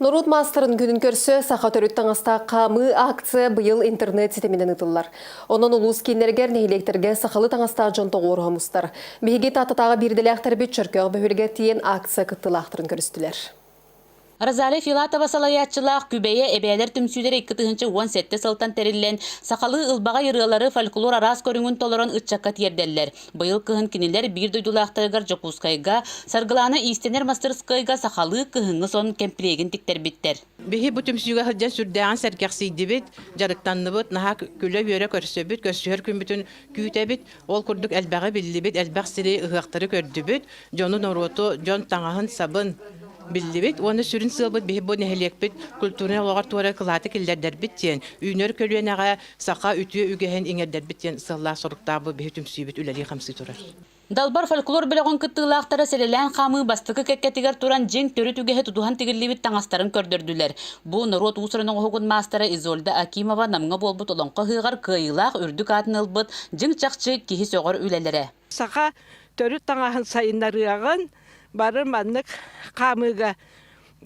Норуот маастарын күнүн көрсө саха төрүт таҥастаах хаамыы акция быйыл интернет ситиминэн ыытыллар. Онон улуус кииннэригэр, нэһилиэктэргэ сахалыы таҥастаах дьон тоҕуоруһа мустар. Биһиги Тааттатааҕы биирдэлээхтэрбит Чөркөөх бөһүөлэгэр тиийэн акция кыттыылаахтарын көрүстүлэр. Розалия Филатова салайааччылаах Күбэйэ эбээлэр түмсүүлэрэ 2017 сылтан тэриллэн, сахалыы ылбаҕай ырыалары фольклор араас көрүҥүн толорон ыччакка тиэрдэллэр. Быйыл кыһын кинилэр биир дойдулаахтарыгар Дьокуускайга Саргылаана иистэнэр мастарыскыайга сахалыы кыһыҥҥы сон кэмпилиэгин тиктэрбиттэр. Биһи бу түмсүүгэ сылдьан сүрдээҕин сэргэхсийдибит, дьарыктанныбыт, наһаа күлэ-үөрэ көрсөбүт, көрсүһэр күммүтүн күүтэбит. Ол курдук элбэҕи биллибит, элбэх сири, ыһыахтары көрдүбүт, дьону, норуоту, дьон таҥаһын-сабын биллибит уонна сүрүн сыалбыт биһи бу нэһилиэкпит культурнай олоҕор туора кылааты киллэрдэрбит диэн, үүнэр көлүөнэҕэ саха үтүө үгэһин иҥэрдэрбит диэн сыаллаах-соруктаах бу биһи түмсүүбүт үлэлии-хамсыы турар. Далбар фольклор бөлөҕүн кыттыылаахтара сэлэлээн хаамыы бастакы кэккэтигэр туран дьиҥ төрүт үгэһи тутуһан тигиллибит таҥастарын көрдөрдүлэр. Бу норуот уус-уран оҥоһугун маастара Изольда Акимова Намҥа буолбут Олоҥхо ыһыаҕар кыайыылаах үрдүк аатын ылбыт дьиҥ-чахчы киһи сөҕөр үлэлэрэ. Саха төрүт таҥаһын сайыннарыаҕын, бары маннык хаамыыга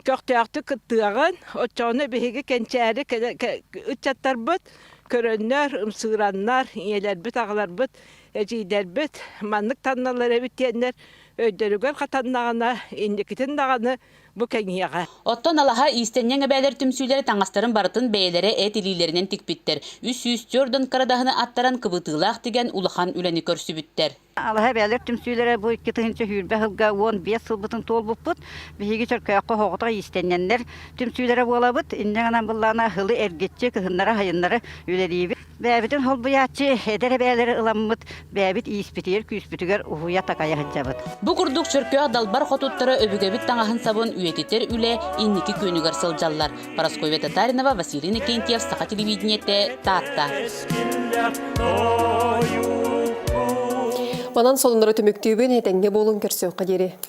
көхтөөхтүк кыттыаҕын, оччоҕуна биһиги кэнчээри ыччаттарбыт көрөннөр, ымсыыраннар, ийэлэрбит, аҕаларбыт, эдьиийдэрбит маннык таҥналлар эбит диэннэр өйдөрүгэр хатаннаҕына, инникитин даҕаны бу кэҥиэҕэ. Оттон алаһа иистэнньэҥ эбээлэр түмсүүлэрэ таҥастарын барытын бэйэлэрэ эт илиилэринэн тикпиттэр. 304 кырадаһыны аттаран кыбытыылаах тигэн улахан үлэни көрсүбүттэр. Алаһа эбээлэр түмсүүлэрэ бу 2020 сылга 15 сылбытын туолбуппут. Биһиги Чөркөөххө соҕотох иистэнньэннэр түмсүүлэрэ буолабыт. Инньэ гынан быллаана ыһылы эргиччи, кыһыннары-сайыннары үлэлиибит. Бэйэбитин холбуйааччы эдэр эбээлэри ыламмыт, бэйэбит ииспитигэр-күүспүтүгэр уһуйа-такайа сылдьабыт. Бу курдук Чөркөөх далбар хотуттара өбүгэбит таҥаһын-сабын үйэтитэр үлэ инники күөнүгэр сылдьаллар. Парасковья Татаринова, Василий Иннокентьев, Саха телевидениетэ, Таатта. Манан солуннары түмүктүүбүн, этэҥҥэ буолун көрсүөххэ диэри.